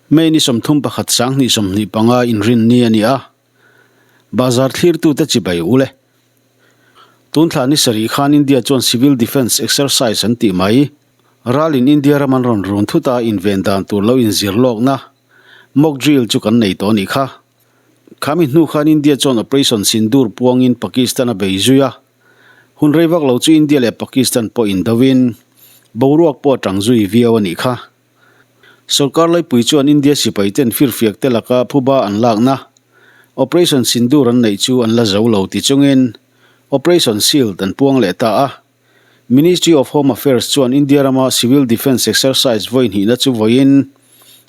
May ni 31 2025 inrinni a ni a, Bazar thlirtute chibai u le. Tun thla ni sarih khan India chuan Civil Defence Exercise an tih mai. Ralin India ram an rawn run thut a, inven dan tur lo inzir lawkna mock drill chu kan nei tawh a nih kha. Khami hnu khan India chuan Operation Sindoor puangin Pakistan a bei zui a. Hun rei vak lo chu India leh Pakistan pawh indovin boruak pawh a tang zui viau a nih kha. Sorkar laipui chuan India sipaiten firfiak te laka phuba an lakna Operation Sindoor an neih chu an la zo lo ti chungin Operation Shield an puang leh ta a. Ministry of Home Affairs chuan India rama Civil Defence Exercise vawi hnihna chu vawiin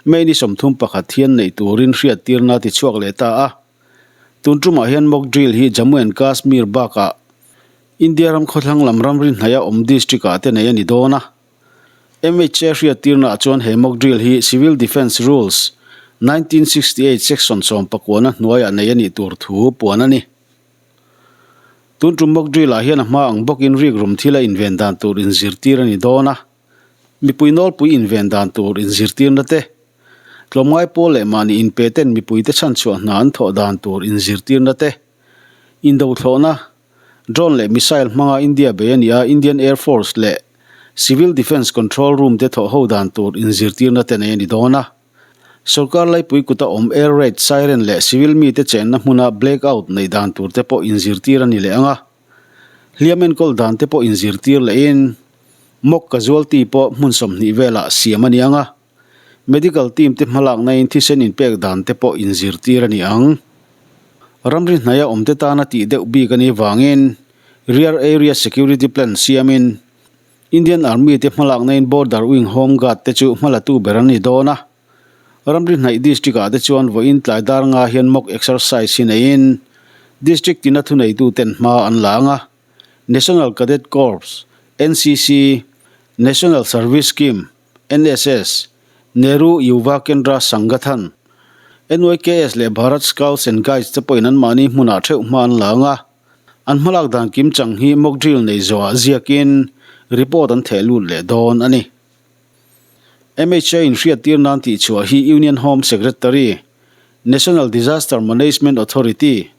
May ni 31 hian neih turin hriattirna a tichhuak leh ta a. Tun tumah hian mock drill hi Jammu and Kashmir bakah India ram khawthlang lam ramri hnaia awm district-ah te neih a ni dawn a. MHA hriattirnaah chuan he mock drill hi Civil Defence Rules, 1968 Section 19 hnuaiah nei a nih tur thu puan a ni. Tun tum mock drill ah hian a hma ang bawkin rikrum thila inven dan tur inzirtir a ni dawn a, mipui nawlpui inven dan tur inzirtirna te, tlawmngai pawl leh mahni inpe ten mipuite chhanchhuah hna an thawh dan tur inzirtirna te, indothlawhna, Drone leh missile hmanga India bei a ni a, Indian Air Force leh Civil Defence Control Room te thawh ho dan tur inzirtirna te nei a ni dawn a. Sorkar laipui kuta awm air raid siren leh civil mite chenna hmuna blackout neih dan tur te pawh inzirtir a ni leh ang a. Hliam enkawl dan te pawh inzirtir lehin mock casualty pawh hmun 20 velah siam a ni ang a. Medical team te hmalaknain thisen inpek dan te pawh inzirtir a ni ang. Ramri hnaia awmte tana tih deuh bik a nih vangin Rear Area Security Plan siamin Indian Army te hmalaknain Border Wing Home Guard te chu hmalatu ber an ni dawn a. Ramri hnaih district ah te chuan vawiin tlai dar nga hian mock exercise hi neiin district tina thuneitu ten hma an la ang a. National Cadet Corps, NCC, National Service Scheme, NSS, Nehru Yuva Kendra Sangathan, NYKS leh Bharat Scouts and Guides te pawhin anmahni hmunah theuh hma an la ang a, an hmalak dan kim chang hi mock drill nei zawhah ziakin report an theh lut leh dawn a ni. MHA inhriattir nan tihchhuah hi Union Home Secretary, National Disaster Management Authority,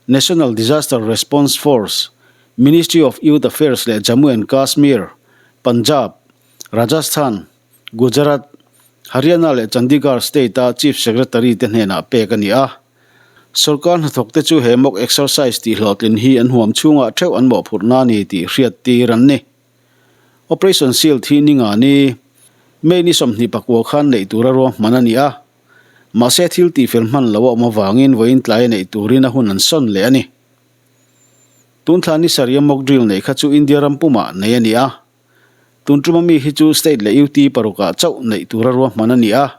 National Disaster Response Force, Ministry of Youth Affairs leh Jammu and Kashmir, Punjab, Rajasthan, Gujarat, Haryana leh Chandigarh state-a Chief Secretary te hnenah pek a ni a. Sorkar hnathawkte chu he mock exercise tih hlawhtlin hi an huam chhungah theuh an mawhphurhna a ni tih hriattir an ni. Operation Shield hi ninga ni, May ni 24 khan neih tura ruahman a ni a. Mahse thil tihfel hman lo a awm avangin vawiin tlai a neih turin a hun an sawn leh a ni. Tun thla ni sarih a mock drill neih kha chu India ram pumah nei a ni a. Tun tuma mi hi chu state leh UT parukah chauh neih tura ruahman a ni a.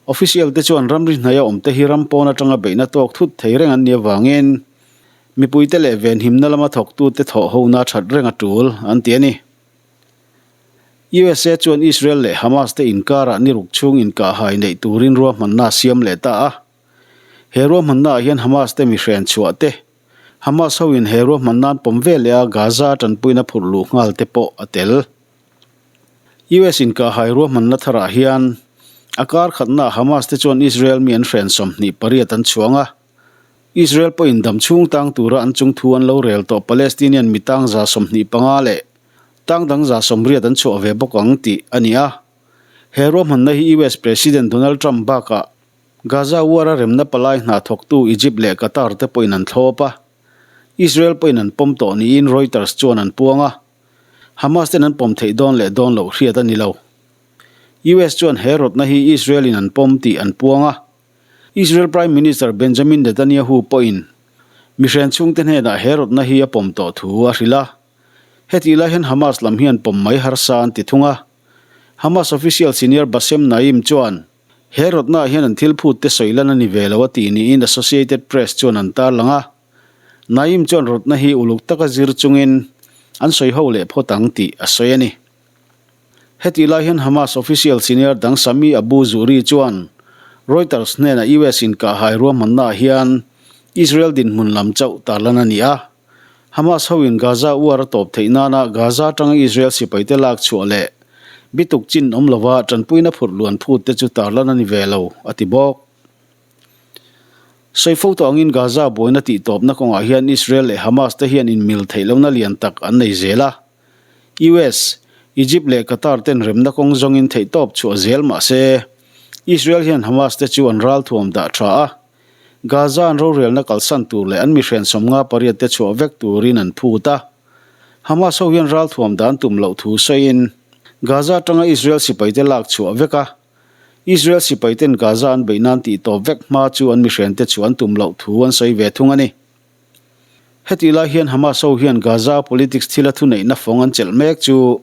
Official te chuan ramri hnaia awmte hi ram pawn atanga beihna tawk thut thei reng an nih avangin mipuite leh venhimna lama thawktute thawh hona that reng a tul an ti a ni. USA chuan Israel leh Hamas te inkarah ni ruk chhung inkahhai neih turin ruahmanna a siam leh ta a. He ruahmannaah hian Hamas te mihren chhuah te, Hamas hoin he ruahman nan pawm ve leh a Gaza tanpuina phurh luh nghal te pawh a tel. US inkahhai ruahmanna tharah hian a kar khatnaah Hamas te chuan Israel mi an hren 28 an chhuang a. Israel pawhin dam chhung tang tura an chung thu an lo rel tawh Palestinian mi tang 25 leh tang dang 80 an chhuah ve bawk ang tih a ni a. He ruahmanna hi US President Donald Trump bakah Gaza war a remna palai hna thawktu Egypt leh Qatar te pawhin an thlawp a, Israel pawhin an pawm tawh niin Reuters chuan an puang a, Hamas ten an pawm theih dawn leh dawn loh hriat a ni lo. US chuan he rawtna hi Israel in an pawm tih an puang a, Israel Prime Minister Benjamin Netanyahu pawhin mihren chhungte hnenah he rawtna hi a pawm tawh thu a hrilh a, hetih lai hian Hamas lam hian pawm mai harsa an ti thung a, Hamas official senior Bassem Naim chuan He rawtnaah hian an thil phut te sawi lan a ni ve lo a tih niin Associated Press chuan an tarlang a. Naim chuan rawtna hi uluk taka zir chungin an sawi ho leh phawt ang tih a sawi a ni. Hetih lai hian Hamas official senior dang Sami Abu Zuhri chuan Reuters hnenah US inkahhai ruahmannaah hian Israel dinhmun lam chauh tarlan a ni a. Hamas hoin Gaza uar a tawp theih nana Gaza atanga Israel sipaite lak chhuah leh Bituk chin awm lova tanpuina phurh luan phut te chu tarlan a ni ve lo, a ti bawk. Sawi fo tawh angin Gaza buaina tihtawpna kawngah hian Israel leh Hamas te hian inmil theih lohna lian tak an nei zel a. US, Egypt leh Qatar ten remna kawng zawngin theihtawp chhuah zel mah se, Israel hian Hamas te chu an ralthuam dah tha a. Gaza an rorelna kalsan tur leh an mihren 58 te chhuah vek turin an phut a. Hamas ho hian ralthuam dan tum loh thu sawiin Gaza atanga Israel sipaite lak chhuah vek a. Israel sipaiten Gaza an beih nan tihtawp vek hma chu an mihrente chu an tum loh thu an sawi ve thung a ni. Hetih lai hian Hamas ho hian Gaza politics thila thuneihna fawng an chelh mek chu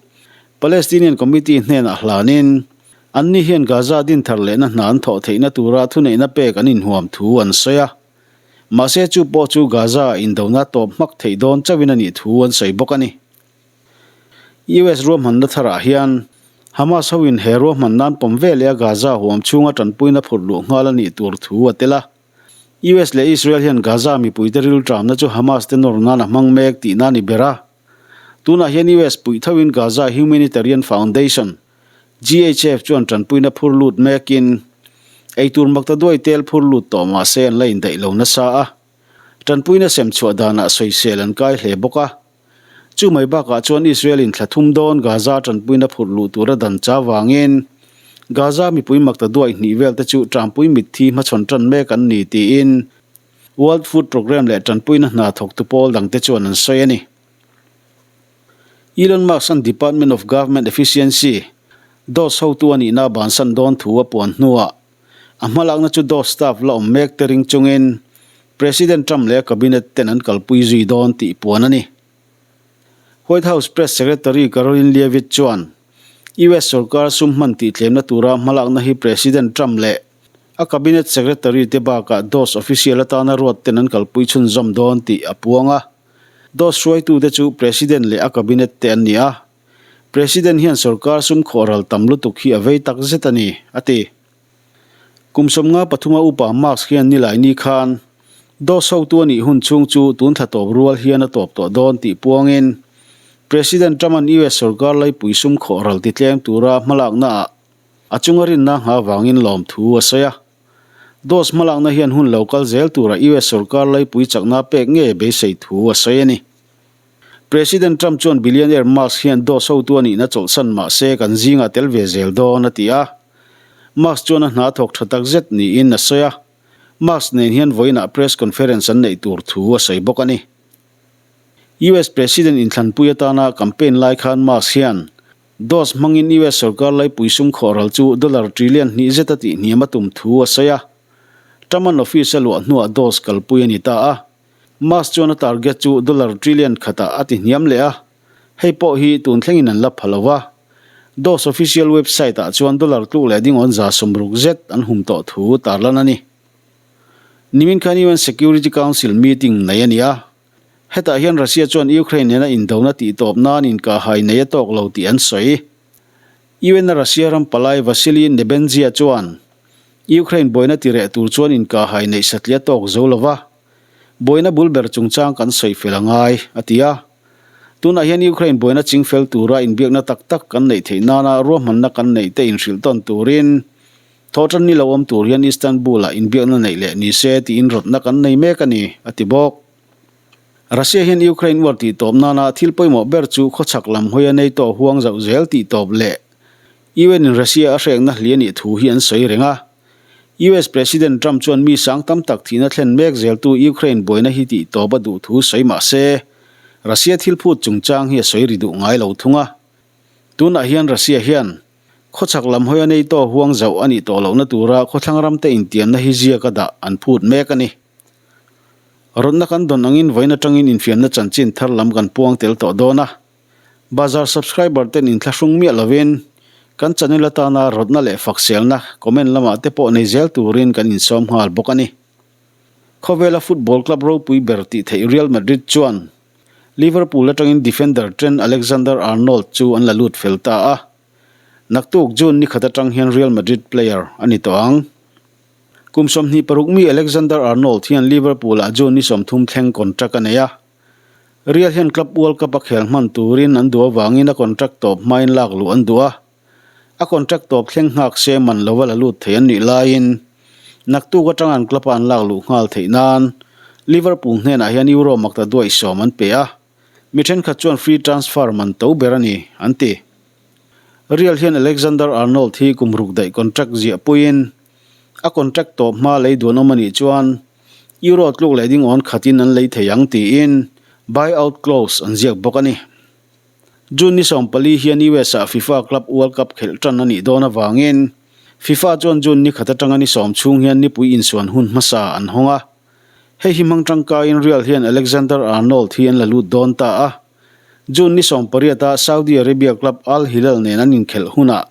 Palestinian Committee hnenah hlanin anni hian Gaza dinthar lehna hna an thawh theihna tura thuneihna pek an inhuam thu an sawi a. Mahse chu pawh chu Gaza indona tawp hmak theih dawn chauhin a nih thu an sawi bawk a ni. US ruahmanna tharah hian Hamas hoin he ruahman nan pawm ve leh a Gaza huam chhunga tanpuina phurh luh nghal a nih tur thu a tel a. US leh Israel hian Gaza mipuite rilṭamna chu Hamas te nawr nan a hmang mek tihna a ni ber a. Tunah hian US puih thoin Gaza Humanitarian Foundation, GHF, chuan ṭanpuina phur lut mekin eitur maktaduai tel phur lut tawh mah se an la indaih lo nasa a. Ṭanpuina sem chhuah danah sawisel an kai hle bawk a. Chu mai bakah chuan Israel in thla thum dawn Gaza tanpuina phurh luh tura dan cha vangin Gaza mipui makta duai hnih vel te chu tanpui mitthi hmachhawn tan mek an ni tiin World Food Programme leh tanpuina hna thawktu pawl dangte chuan an sawi a ni. Elon Musk-a'n Department of Government Efficiency, dos hotu a nihna a bansan dawn thu a puan hnuah a hmalakna chu dos staff la awm mek te ring chungin President Trump leh a cabinet ten an kalpui zui dawn tih puan a ni. White House Press Secretary Karoline Leavitt chuan US sorkar sum hman tih tlemna tura hmalakna hi President Trump leh a cabinet secretary te bakah dos official atana ruat ten an kalpui chhunzawm dawn tih a puang a. Dos hruaitute chu President leh a cabinet te an ni a. President hian sorkar sum khawhral tam lutuk hi a vei tak zet a ni, a ti. Kum 53 upa Musk hian Nilaini khan dos hotu a nih hun chhung chu tun thla tawp rual hian a tawp tawh dawn tih puangin President Trump-a'n US sorkar laipui sum khawhral titlem tura hmalaknaah a chunga rinna ngha vangin lawmthu a sawi a. Dos hmalakna hian hun lo kal zel tura US sorkar laipui chakna pek ngei beisei thu a sawi a ni. President Trump chuan billionaire Musk hian dos hotu a nihna chawlhsan mah se kan zingah tel ve zel dawn a ti a. Musk chuan a hna thawk tha tak zet niin a sawi a. Musk nen hian vawiinah press conference an neih tur thu a sawi bawk a ni. US President inthlanpui atana campaign lai khan Musk hian dos hmangin US sorkar laipui sum khawhral chu dollar trillion hnih zet a tihhniam a tum thu a sawi a. Trump-a'n office a luah hnuah dos kalpui a ni ta a. Musk chuan a target chu dollar trillion khatah a ti hniam leh a, hei pawh hi tun thlengin an la pha lo va. Dos official website ah chuan dollar tluk leh dingawn 60 zet an hum tawh thu tarlan a ni. Nimin khan UN Security Council meeting nei a ni a, hetah hian Russia chuan Ukraine nena indona tihtawp nan inkahhai nei a tawk lo tih an sawi. UN-a Russia ram palai Vasily Nebenzia chuan Ukraine buaina tireh tur chuan inkahhai neih satliah tawk zo lo va, buaina bul ber chungchang kan sawi fel a ngai, a ti a. Tunah hian Ukraine buaina ching fel tura inbiakna tak tak kan neih theih nana ruahmanna kan neih te inhrilh tawn turin thawhtan ni lo awm tur hian Istanbul-ah inbiakna neih leh ni se tiin rawtna kan nei mek a ni, a ti bawk. Russia hian Ukraine uar tihtawp nana thil pawimawh ber chu khawchhak lam hawia NATO huang zauh zel tihtawp leh UN in Russia a hrekna hli a nih thu hi an sawi reng a. US President Trump chuan mi sang tam tak thihna thlen mek zeltu Ukraine buaina hi tihtawp a duh thu sawi mah se, Russia thil phut chungchang hi a sawi ri duh ngai lo thung a. Tunah hian Russia hian khawchhak lam hawia NATO huang zauh a nih tawh lohna tura khawthlang ramte intiamna hi ziak a dah an phut mek a ni. Rawtna kan dawn angin vawiin atangin infiamna chanchin thar lam kan puang tel tawh dawn a. Bazar subscriber ten inthlahrung miah lovin kan channel atana rawtna leh fakselna comment lamah te pawh nei zel turin kan insawm nghal bawk a ni. Khawvela football club ropui ber tih theih Real Madrid chuan Liverpool atangin defender Trent Alexander-Arnold chu an la lut fel ta a. Naktuk June nikhat atang hian Real Madrid player a ni tawh ang. Kum 26 mi Alexander-Arnold hian Liverpool-ah June ni 30 thleng contract a nei a. Real hian Club World Cup a khel hman turin an duh avangin a contract tawp hmain lak luh an duh a. A contract tawp thleng nghak se man lova la lut thei an nih laiin naktuk atanga an club-a an lak luh nghal theih nan Liverpool hnenah hian Euro makta duaih sawm an pe a, mi thenkhat chuan free transfer man to ber a ni, an ti. Real hian Alexander Arnold hi kum ruk daih contract ziah puiin a contract tawp hma lei duan awm a nih chuan Euro tluk leh ding awn khatin an lei thei ang tiin buy out clause an ziak bawk a ni. June ni 14 hian US ah FIFA Club World Cup khelh tan a nih dawn avangin FIFA chuan June ni khat atanga ni sawm chhung hian nipui insuan hun hmasa an hawng a. Hei hi hmang tangkaiin Real hian Alexander Arnold hi an la lut dawn ta a. June ni 18 ah Saudi Arabia club Al Hilal nen an inkhelh hunah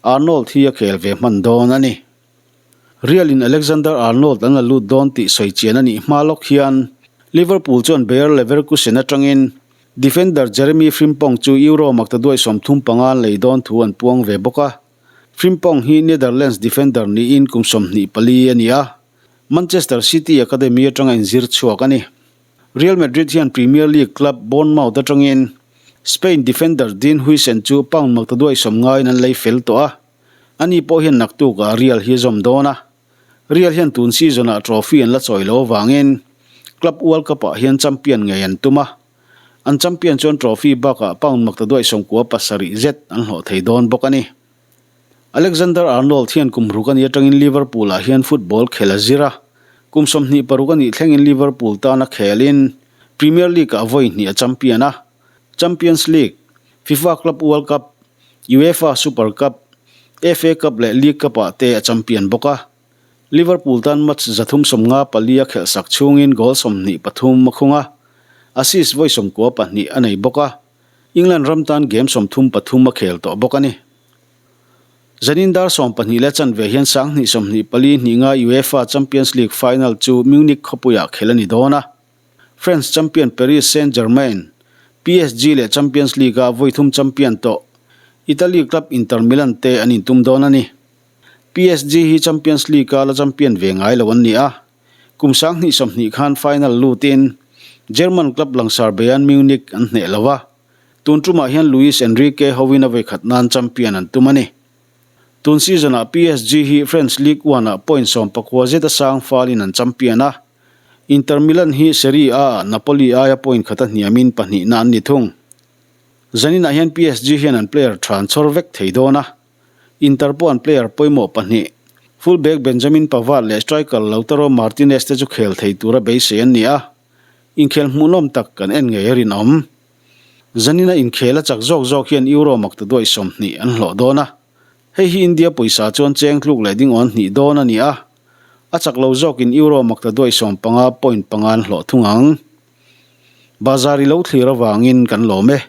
Arnold hi a khel ve hman dawn a ni. Real in Alexander Arnold an la lut dawn tih sawi chian a nih hma lawk hian Liverpool chuan Bayer Leverkusen atangin Defender Jeremy Frimpong chu Euro maktaduai 35 an lei dawn thu an puang ve bawk a. Frimpong hi Netherlands defender niin kum 24 a ni a, Manchester City academy atanga inzir chhuak a ni. Real Madrid hian Premier League club Bournemouth atangin Spain defender Dean Huijsen chu pound maktaduai 90 in an lei fel tawh a. Ani pawh hian naktukah Real hi a zawm dawn a, Real hian tun season-ah trophy an la chawi lo avangin Club World Cup-ah hian champion ngei an tum a, an champion chuan trophy bakah pound maktaduai 97 zet an hlawh thei dawn bawk a ni. Alexander Arnold hian kum ruk a nih atangin Liverpool-ah hian football khel a zir a, kum 26 a nih thlengin Liverpool tana khelin Premier League-ah vawi hnih a champion a, Champions League, FIFA Club World Cup, UEFA Super Cup, FA Cup leh League Cup-ah te a champion bawk a. Liverpool tan match 354 a khelh sak chhungin goal 23 a khung a, assist vawi 92 a nei bawk a. England ram tan game 33 a khel tawh bawk a ni. Zanin dar 12 leh chanve hian 2024 hnih nga UEFA Champions League final chu Munich khawpuiah khelh a ni dawn a. French champion Paris Saint-Germain, PSG, leh Champions League-a vawi thum champion tawh Italy club Inter Milan te an intum dawn a ni. PSG hi Champions League-a la champion ve ngai lo an ni a, kum 2020 khan final lutin German club langsar Bayern Munich an hneh lo a, tun tumah hian Luis Enrique hovin a vawi khat nan champion an tum a ni. Tun season-ah PSG hi French Ligue 1-ah point 19 zet a sang falin an champion a, Inter Milan hi Serie A-ah Napoli aia point khata hniamin pahnihna an ni thung. Zaninah hian PSG hian an player tha an chhawr vek thei dawn a. Inter pawh an player pawimawh pahnih, fullback Benjamin Pavard leh striker Lautaro Martinez te chu khel thei tura beisei an ni a, inkhel hmuhnawm tak kan en ngei a rinawm. Zanina inkhel a chak zawk zawk hian Euro maktaduai 20 an hlawh dawn a. Hei hi India pawisa chuan cheng tluk leh ding awn hnih dawn a ni a, a chak lo zawkin Euro maktaduai 15 point panga an hlawh thung ang. Bazar i lo thlir avangin kan lawm e.